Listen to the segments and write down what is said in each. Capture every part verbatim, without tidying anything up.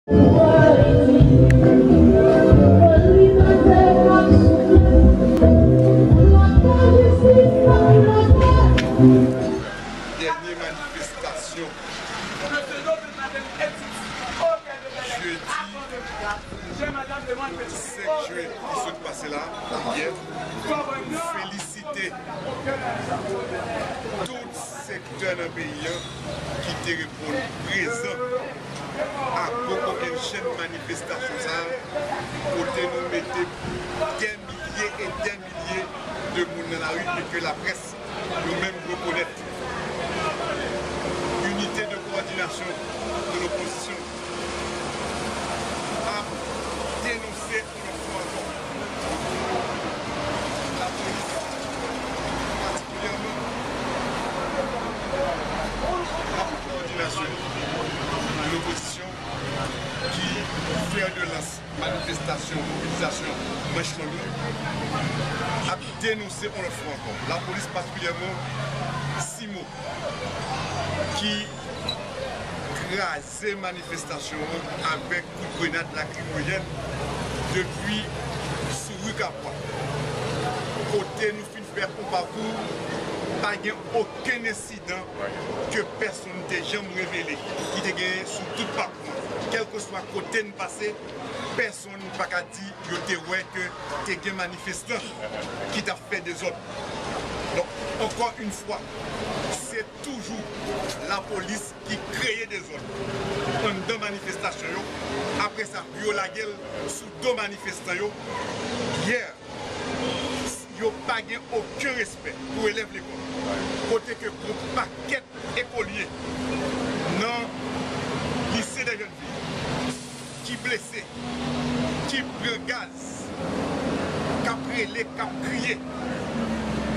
Dènye manifestasyon jedi senk jen ki sot pase la, yè, pou felisite tout sektè nan peyi a ki te reponn prezan a gwo kokennchenn manifestasyon sa a, kote nou mete dè milye e dè milye de moun nan lari e ke laprès nou menm rekonèt. Inite de kowòdinasyon de lopozisyon ap denonse yon lòt fwa ankò lapolis, patikilyèman kowòdinasyon de lopozisyon ki fè de lans manifestasyon, mobilizasyon manch long lan, ap denonse yon lòt fwa ankò lapolis, patikilyèman CIMO, ki kraze manifestasyon an avèk kout grenad lakrimojèn depi sou ri Kapwa, kote nou fin fè yon pakou, pa gen okenn ensidan ke pèsonn te janm revele ki te genyen sou tout pakou an. Kèlkeswa kote n pase, pèsonn pa ka di yo te wè ke te gen manifestan ki t ap fè dezòd. Donk, ankò yon fwa, se toujou lapolis ki kreye dezòd anndan manifestasyon yo. Apre sa, pou yo lage l sou do manifestan yo. Yè, yo pa gen okenn respè pou elèv lekòl, kote ke gon pakèt ekolye nan lise dè jèn fi ki blese, ki pran gaz, k ap rele, k ap kriye.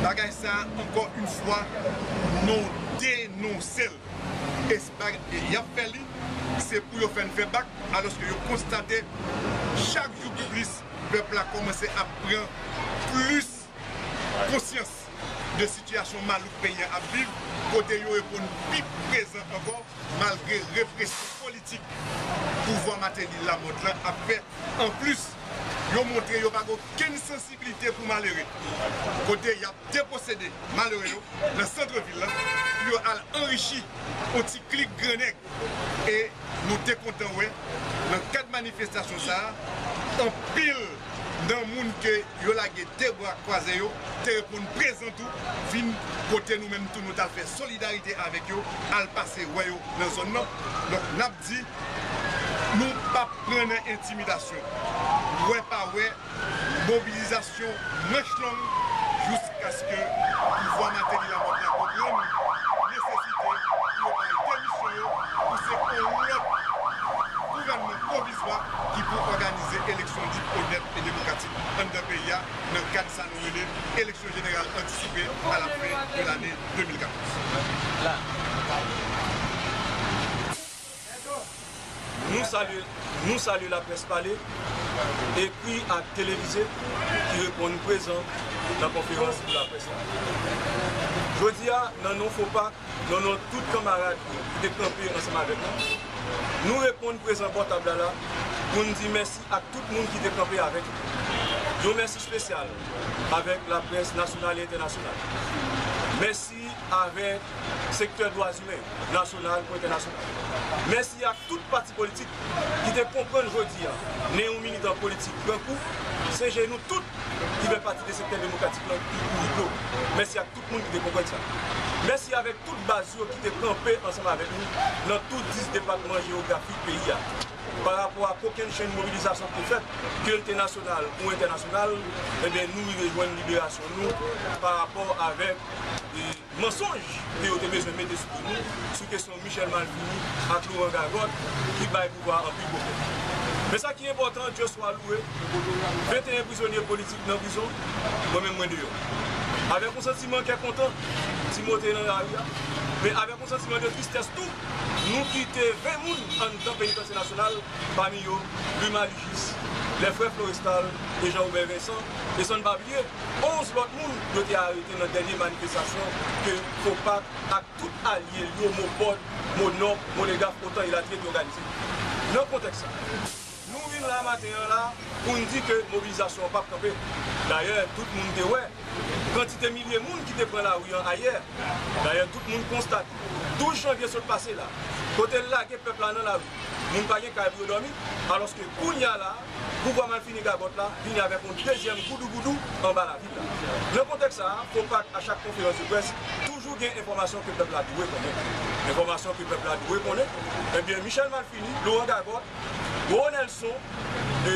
Bagay sa a, ankò yon fwa, nou denonse l. E s-, bag-, e y ap fè li, se pou yo fè n fè bak, alòske yo konstate chak jou pi plis, pèp la kòmanse ap pran plis konsyans de sitiyasyon malouk peyi a ap viv, kote yo reponn pi prezan ankò, malgre represyon politik pouvwa Martelly Lamothe lan ap fè. Anplis, yo montre yo pa gen okenn sansiblite pou malere, kote y ap deposede malere yo nan sant vil lan pou yo al anrichi yon ti klik grannèg. E nou te kontan wè, nan kad manifestasyon sa a, anpil nan moun ke yo lage de bra kwaze yo te reponn prezan tou, vin kote nou menm tou nou t al fè solidarite avèk yo, al pase wè yo nan zòn nan. Donk, n ap di, nou p ap pran nan entimidasyon. Wè pa wè, mobilizasyon manch long jiskaske pouvwa Martelly Lamothe la konprann nesesite pou yo bay demisyon yo, pou se yon lòt gouvènman pwovizwa ki pou òganize eleksyon lib, onèt e demokratik anndan peyi a nan kad sa nou rele eleksyon jeneral antisipe à la fin de l'année deux mille quatorze. Nou salye, nou salye laprès pale, ekri ak televize ki reponn prezan nan konferans pou laprès la. Jodi a, nan non FOPAK, nan non tout kanmarad ki te kanpe ansanm avèk nou, nou reponn prezan bò tab la la pou n di mèsi ak tout moun ki te kanpe avèk nou. Yon mèsi espesyal avèk laprès nasyonal e entènasyonal. Mèsi avèk sektè dwa imen, nasyonal kou entènasyonal. Mèsi ak tout pati politik ki te konprann jodi a, nen yon militan politik gran kou, se je nou tout ki fè pati de sektè demokratik lan ki kouri dlo. Mèsi ak tout moun ki te konprann sa. Mèsi avèk tout baz yo ki te kanpe ansanm avèk nou nan tout dis depatman jewografik peyi a. Pa rapò a kokennchenn mobilizasyon ki te fèt, ke l te nasyonal ou entènasyonal, ebyen, nou rive jwenn liberasyon nou pa rapò avèk, e, mansonj ke yo te bezwen mete sou do nou, sou kesyon Michel Malfini ak Laurent Gargot, ki bay pouvwa a anpil pwoblèm. Men sa ki enpòtan, Dye swa louwe, venteyen prizonye politik nan prizon, mwen menm mwen deyò. Avèk yon santiman kè kontan, Timote nan lari a, men avèk yon santiman de tristès tou, nou kite ven moun anndan penitansye nasyonal, pami yo Louis Malijis, lè frè Florestal e Jean Robert Vincent, e san n pa bliye onz lòt moun yo te arete nan dènye manifestasyon ke FOPAK ak tout alye l yo, MOPOD, MONOP, MONEGAF, OTAN elatriye te òganize. Nan kontèks sa, nou vin la maten an la pou n di ke mobilizasyon an p ap kanpe. Dayè, tout moun te wè kantite milye moun ki te pran lari an ayè. Dayè, tout moun konstate douz janvye sot pase la, kote l lage pèp la nan lari, moun pa gen kay pou yo dòmi, alòske kounye a la, pouvwa malfini gagòt la vini avèk yon dezyèm goudougoudou anba lavil la. Nan kontèks sa a, FOPAC, a chak konferans de près, toujou gen enfòmasyon ke pèp la dwe konnen. Enfòmasyon ke pèp la dwe konnen, ebyen, Michel Malfini, Laurent Gagòt, Gwo Nelson, e,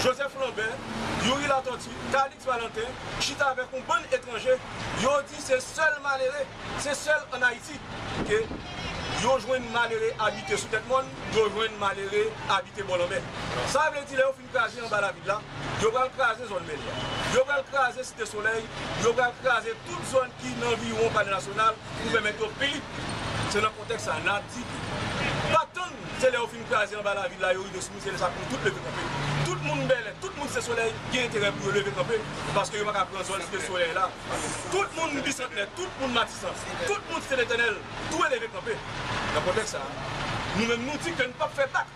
Joseph Lambert, Youri Latortue, Calix Valentin, chita avèk yon bann etranje, yo di se sèl malere, se sèl ann Ayiti ke yo jwenn malere abite sou tèt mòn, yo jwenn malere abite bò lanmè. Sa vle di, lè yo fin kraze anba lavil la, yo pral kraze zòn Bèlè a. Yo pral kraze Site Solèy, yo pral kraze tout zòn ki nan anviwon Palè Nasyonal pou pèmèt yo pile. Se nan kontèks sa a n ap di ke pa tann se lè yo fin kraze anba lavil la, yo rive sou nou, se lè sa pou nou tout leve kanpe. Tout moun Bèlè, tout moun Site Solèy gen enterè pou yo leve kanpe, paske yo pa ka pran zòn Site Solèy la. Tout moun Bisantnè, tout moun Matisan, tout moun Site Letènèl, dwe leve kanpe. Nan kontèks sa a, nou menm nou di ke n p ap fè bak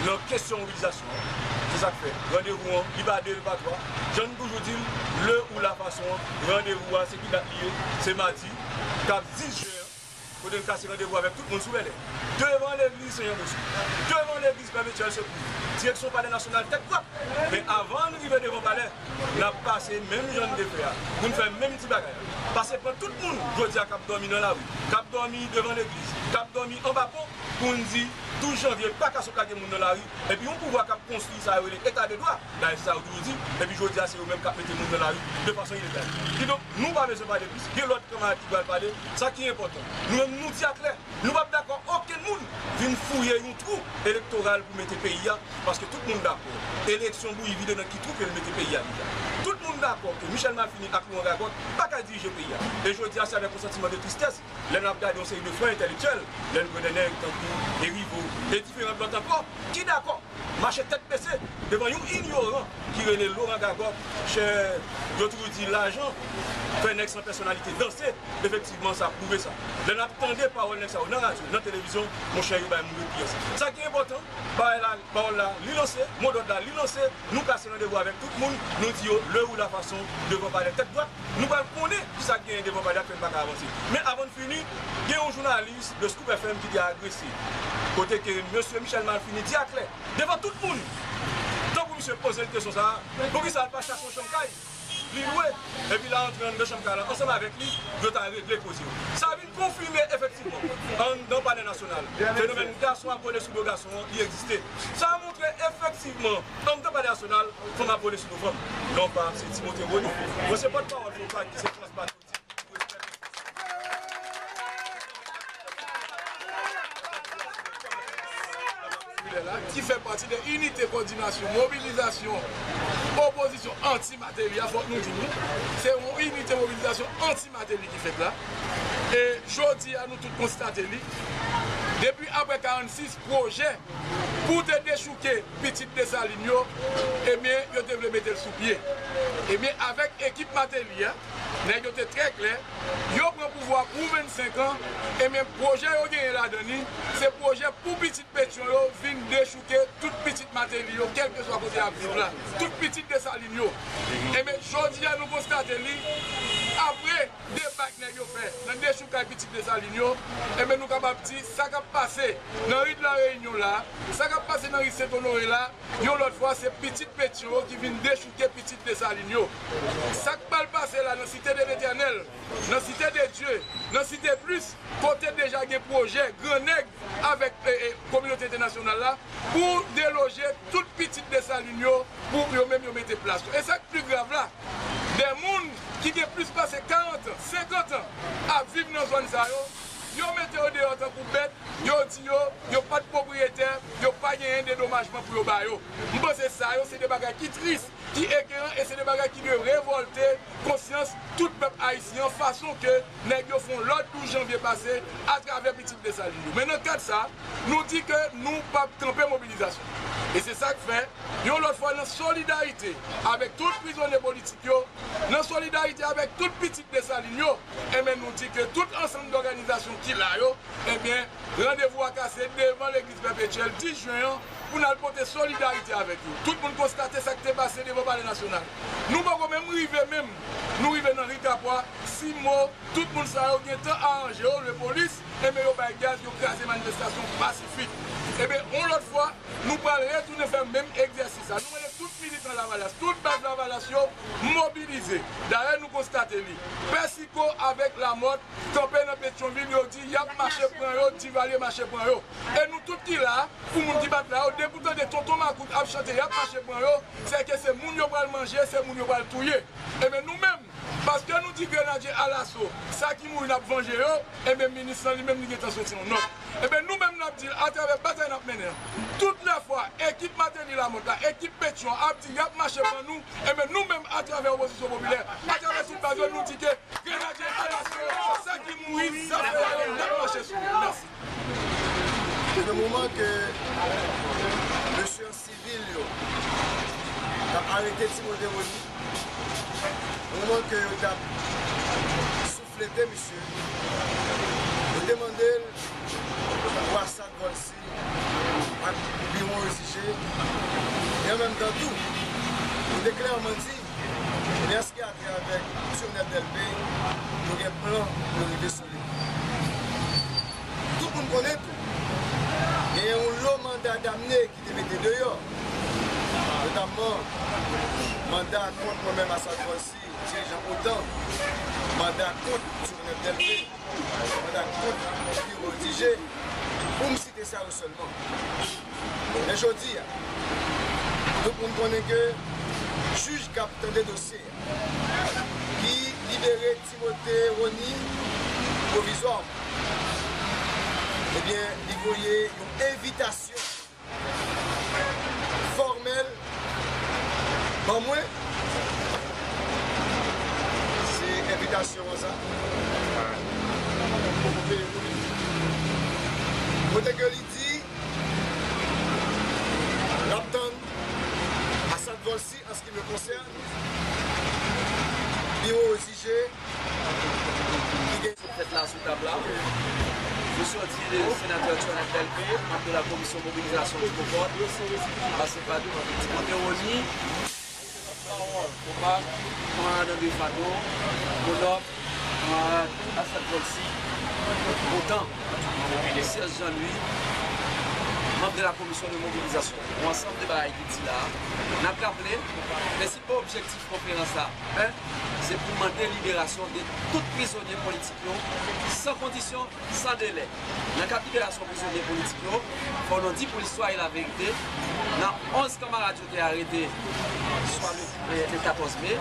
nan kesyon mobilizasyon an. Se sa k fè randevou an, li pa de, li pa twa. Jan n toujou di l, le ou la fason an, randevou a, se ki dat li ye? Se madi, k ap dis jen an, kote n kase randevou avèk tout moun sou Bèlè. Devan legliz Sen Jan Bosco. Devan legliz Pè Metyèl Sekou. Direksyon Palè Nasyonal tèt dwat. Men avan n rive devan palè, n ap pase menm jan n te fè a, pou n fè menm ti bagay la. Pase pran tout moun, jodi a, k ap dòmi nan lari, k ap dòmi devan legliz, k ap dòmi anba pon, pou n di douz janvye pa ka sot lage moun nan lari, epi yon pouvwa k ap konstwi sa yo rele eta de dwa, dayè se sa yo toujou di, epi jodi a se yo menm k ap mete moun nan lari de fason ilegal. Kidonk, nou pa bezwen pale plis, gen lòt kanmarad ki pral pale, sa ki enpòtan. Nou menm, nou di aklè, nou p ap dakò okenn moun vin fouye yon twou elektoral pou mete peyi a, paske tout moun dakò, eleksyon bouyi vide nan ki twou ke l mete peyi a deja. Tout moun dakò ke Michel Malfini ak Laurent Gagòt pa ka dirije peyi a. E jodi a, se avèk yon santiman de tristès, lè n ap gade yon seri de frè entèlektyèl, lè n pran de nèg tankou Erivo e diferan lòt ankò, ki dakò mache tèt bese devan yon inyoran ki rele Laurent Gagòt, chè, yo toujou di lajan fè nèg san pèsonalite danse, efektivman, sa pwouve sa. Lè n ap tande pawòl nèg sa yo nan radyo, nan televizyon, monchè, yo bay moun repiyans. Sa ki enpòtan, pawòl la, pawòl la, li lanse, modòd la, li lanse, nou kase randevou avèk tout moun, nou di yo, le ou la fason, devan palè tèt dwat, nou pral konnen kisa k genyen devan palè a k fè n pa ka avanse. Men avan n fini, gen yon jounalis de Scoop F M ki te agrese, kote ke mesye Michel Malfini di aklè, devan tout moun, tankou misye poze l kesyon sa a, poukisa l pa chache yon chanm kay li lwe, epi l antre anndan chanm kay la ansanm avèk li, yo ta regle koze yo. Sa vin konfime efektivman, anndan Palè Nasyonal, fenomèn gason ap vole sou do gason an, li egziste. Sa montre efektivman, anndan Palè Nasyonal, fanm ap vole sou do fanm. Non pa, se Timote Rony. Mwen se pòtpawòl FOPAC ki se Frans Patriotik. Popilè la, ki fè pati de inite kòdinasyon mobilizasyon opozisyon anti-Martelly a, fòk nou di nou, se yon inite mobilizasyon anti-Martelly ki fèt la. E jodi a, nou tout konstate li. Depi apre karannsis, pwojè pou te dechouke pitit Desalin yo, ebyen, yo te vle mete l sou pye. Ebyen, avèk ekip Martelly a, nèg yo te trè klè, yo pran pouvwa pou vennsenk an, ebyen, pwojè yo genyen ladan li, se pwojè pou pitit Petyon yo vin dechouke tout pitit Martelly yo, kèlkeswa kote y ap viv la, tout pitit Desalin yo. Ebyen, jodi a, nou konstate li, apre debak nèg yo fè nan dechoukay pitit Desalin yo, ebyen, nou kapab di sa k ap pase nan ri de la Reyinyon la, sa k ap pase nan ri Sent Onore la, yon lòt fwa, se pitit Petyon yo ki vin dechouke pitit Desalin yo. Sa k pral pase la nan Site de Letènèl, nan Site de Dye, nan Site Plis, kote deja gen pwojè grannèg avèk, e, e, kominote entènasyonal la pou deloje tout pitit Desalin yo, pou yo menm yo mete plas yo. E sa k pi grav la, de moun ki gen plis pase karant an, senkant an ap viv nan zòn sa yo, yo mete yo deyò tankou bèt, yo di yo, yo pa t pwopriyetè, yo pa genyen gen dedomajman pou yo ba yo. M panse sa yo se de bagay ki tris, ki ekeran e se de bagay ki dwe revòlte konsyans tout pèp ayisyen an, fason ke nèg yo fè yon lòt douz janvye pase atravè pitit Desalin yo. Men nan kad sa, nou di ke nou p ap kanpe mobilizasyon. E se sa k fè, yon lòt fwa, nan solidarite avèk tout prizonye politik yo, nan solidarite avèk tout pitit Desalin yo, enben, nou di ke tout ansanm dòganizasyon ki la yo, enben, randevou a kase devan legliz Pèpetyèl dis jen an pou n al pote solidarite avèk yo. Tout moun konstate sa k te pase devan Palè Nasyonal. Nou poko menm rive menm, nou rive nan ri Kapwa, Simo, tout moun sa yo gentan aranje yo, lepolis, enben, yo bay gaz, yo kraze manifestasyon pasifik. Enben, yon lòt fwa, nou pral retounen fè menm egzèsis sa. Nou mande tout militan Lavalas, tout baz Lavalas yo mobilize. Dayè, nou konstate li. Pèsiko avèk Lamòt kanpe nan Petyonvil, yo di y ap mache pran yo, Divalye mache pran yo. E nou tout ki la, pou moun ki pa t la yo, depi w tande Tonton Makout ap chante y ap mache pran yo, se ke se moun yo pral manje, se moun yo pral touye. Enben, nou menm, paske nou di Grenadye Alaso, sa ki mouri n ap vanje yo, enben, minis lan li menm li gentan soti yon nòt. Enben, nou menm n ap di l atravè batay n ap mennen an. Tout lè fwa ekip Martelly Lamothe la, ekip Petyon ap di y ap mache pran nou, enben, nou menm atravè opozisyon popilè, atravè tout baz yo, nou di ke Grenadye Alaso, sa ki mouri, sa fè yo, n ap mache sou yo. Mèsi. Nan moman ke mesye sivil yo t ap arete Timote Rony, nan moman ke yo t ap souflete misye, yo te mande l pou Assad Volcy ak Biron Rezije, e an menm tan tou, yo te klèman di Lè ansanm avèk Jovenel Delpé, nou gen plan pou nou rive sou li. Tout moun konnen tou, genyen yon lo manda damne ki te mete deyò, notamman manda kont mwen menm Assad Volcy, dirijan OTAN, manda kont Jovenel Delpé, manda kont Biron Rezije, pou m site sa yo sèlman. Men jodi a, tout moun konnen ke jij k ap tande dosye a, ki libere Timote Rony pwovizwaman, ebyen, li voye yon envitasyon fòmèl ban mwen. Se envitasyon an sa. Kote ke li di, l ap tann Assad Volcy an ce qui me concerne, Biron Rezije, ki gen sou tèt la, sou tab la. Nou soti de senatè Jovenel Delpé, manm de la komisyon mobilizasyon di Konpòt, pase pa Timote Rony, pawòl, Opak, kanmarad André Fanon, Monòk, kanmarad Assad Volcy, OTAN, sèz Jan Lwi, manm de la komisyon de mobilizasyon. Yon ansanm de bagay ki di la, n ap raple, prensipal objektif konferans la, en, se pou mande liberasyon de tout prizonye politik yo, san kondisyon, san delè. Nan kad liberasyon prizonye politik yo, fò nou di pou listwa e laverite, nan onz kanmarad yo te arete, swa le, le katòz me,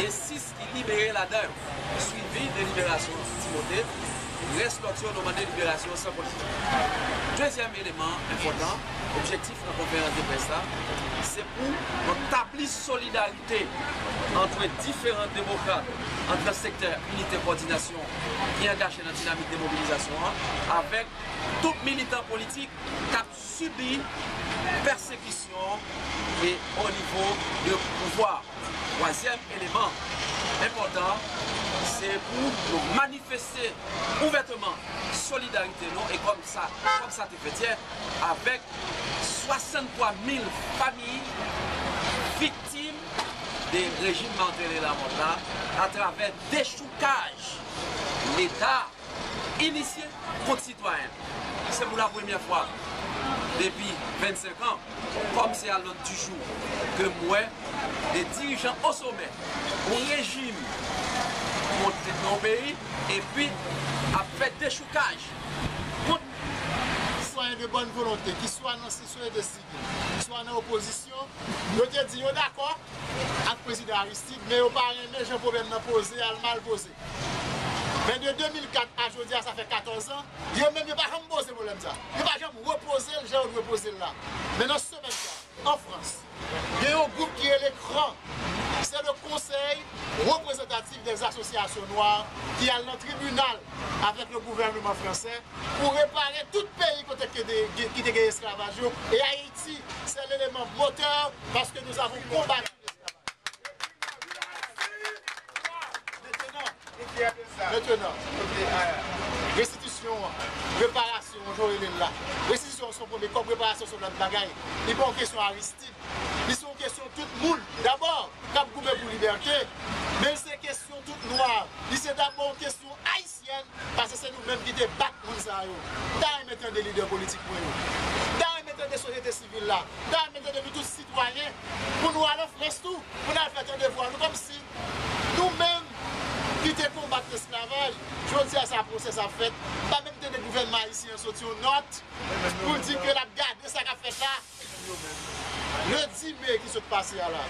e sis ki libere ladan yo, swivi de liberasyon Timote, rès lòt yo, nou mande liberasyon san kondisyon. Dezyèm eleman enpòtan, objektif nan konferans de près la, se pou nou tabli solidarite ant diferan demokrat, ant sektè Inite Kowòdinasyon ki angaje nan dinamik de mobilizasyon an, avèk tout militan politik k ap sibi pèsekisyon e o nivo de pouvwa. Twazyèm eleman enpòtan, se pou nou manifeste ouvèteman solidarite nou, e kòm sa, kòm sa te fèt yè, avèk swasanntwa mil fanmi viktim de rejim Martelly Lamothe la, atravè dechoukaj Leta inisye kont sitwayen. Se pou la premyè fwa depi vennsenk an, kòm se a lòd di jou ke m wè de dirijan o somè yon rejim monte nan yon peyi epi ap fè dechoukaj kont sitwayen de bòn volonte, ki swa nan sosyete sivil, ki swa nan opozisyon, yo te di yo dakò ak prezidan Aristide, men yo pa renmen jan pwoblèm nan poze a, l mal poze. Men de de mil kat a jodi a, sa fè katòz an, yo menm yo pa janm poze pwoblèm sa. Yo pa janm repoze l jan yo dwe poze l la. Men nan semèn sa, an Frans, gen yon gwoup ki rele kran. Se le Conseil Représentatif des Associations Noires ki al nan tribinal avèk le gouvènman fransè pou repare tout peyi kote ki te, ki te gen esklavaj yo. E Ayiti, se leleman motè paske nous avons combattu l'esclavage. Maintenant, maintenant, restitisyon an, reparasyon an, jan w rele l la. Restitisyon an se yon premye kòb, reparasyon se yon lòt bagay. Li pa yon kesyon Aristide. Li se yon kesyon tout moun, dabò, k ap goumen pou libète, men se kesyon tout nwa. Li se dabò yon kesyon ayisyèn, paske se nou menm ki te bat moun sa yo. M ta renmen tande lidè politik mwen yo. M ta renmen tande sosyete sivil la. M ta renmen tande nou tout sitwayen pou nou al an Frans tou, pou n al fè tande vwa nou, kòmsi nou menm ki te konbat lesklavaj, jodi a sa pwosè sa fèt, pa menm tande gouvènman ayisyen an soti yon nòt pou l di ke l ap gade sa k ap fèt la. Le dis me ki sot pase a la,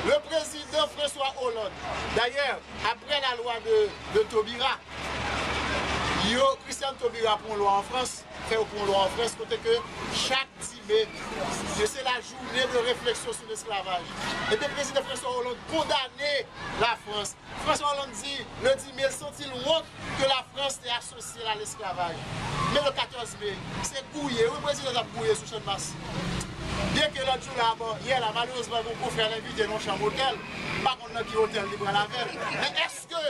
le prezidan François Hollande, dayè, apre la lwa de, de Taubira, yo, Christiane Taubira pran lwa an Frans, fè yo pran lwa an Frans, kote ke chak dis me, se la journée de réflexion sur l'esclavage. Ebyen, prezidan François Hollande kondane Lafrans. François Hollande di, le dis me, l santi l wont ke Lafrans te asosye l a lesklavaj. Men le katòz me, se gouye, wi, prezidan t ap gouye sou Channmas. Byenke lòt jou la, bon, yè la, malerezman, yon konfrè l envite l nan yon chanm otèl. M pa konn nan ki otèl li pral avè l. Men èske,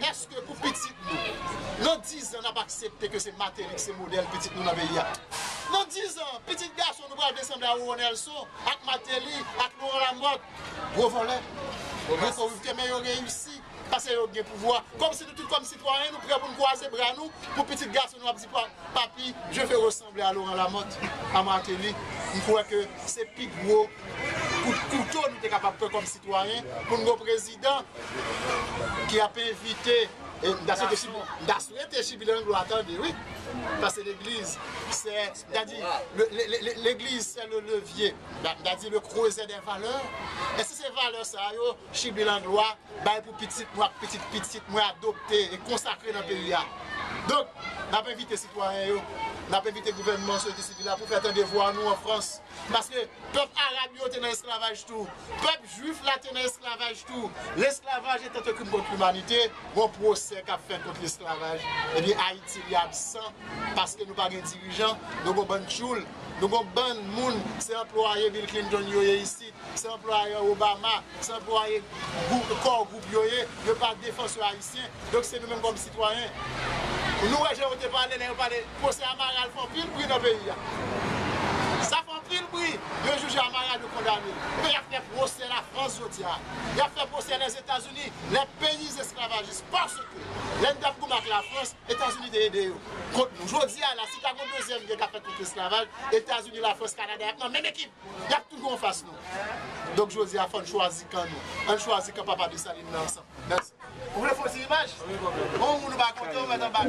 èske pou pitit nou, nan diz an, n ap aksepte ke se Martelly ki se modèl pitit nou nan peyi a? Nan diz an, pitit gason nou pral vle sanble a Roro Nelson, ak Martelly, ak Laurent Lamothe? Gwo vòlè, gwo koriptè, men yo reyisi. Paske yo gen pouvwa. Kòmsi nou tout kòm sitwayen, nou prè pou n kwaze bra nou, pou pitit gason nou ap di, "Pa-, papi, je veux ressembler à Laurent Lamothe, à Martelly." M kwè ke se pi gwo kout kouto nou te kapab pran kòm sitwayen, pou n gen yon prezidan ki ap envite, e m ta swete Chibi-, m ta swete Chibi Langlois tande, wi. Paske legliz, se, m ta di, le, le, le, le, legliz, se le levier. M ta, m ta di le creuset des valeurs. E si se valè sa yo, Chibi Langlois, bay pou pitit mwen ak pitit pitit mwen adopte e konsakre nan peyi a. Donk, n ap envite sitwayen yo, n ap envite gouvènman, sosyete sivil la pou fè tande vwa nou an Frans. Paske pèp arab yo te nan esklavaj tou. Pèp jwif la te nan esklavaj tou. Lesclavage est un crime contre l'humanité. Gon pwosè k ap fèt kont lesklavaj. Ebyen, Ayiti, li absan paske nou pa gen dirijan, nou gon bann tchoul, nou gon bann moun, se anplwaye Bill Clinton yo ye isit. Se anplwaye Obama, se anplwaye gwoup, core group yo ye, yo pa defansè ayisyen. Donk se nou menm kòm sitwayen. Nou wè jan yo te pale, lè yo pale, pwosè Amaral fè anpil bri nan peyi a. Sa fè anpil bri, yo jije Amaral, yo kondane l. Men y ap fè pwosè Lafrans jodi a. Y ap fè pwosè Lèzetazini, les pays esclavagistes. Paske lè n t ap goumen ak Lafrans, Etazini te ede yo kont nou. Jodi a la, si ta gon dezyèm gè k ap fèt kont lesklavaj, Etazini, Lafrans, Kanada, y ap nan menm ekip. Y ap toujou anfas nou. Donk jodi a, fò n chwazi kan nou. Ann chwazi kan Papa Desalin nan ansanm. Mèsi. Ou vle fè yon ti imaj? Bon, moun ou pa konte, ou mèt anba.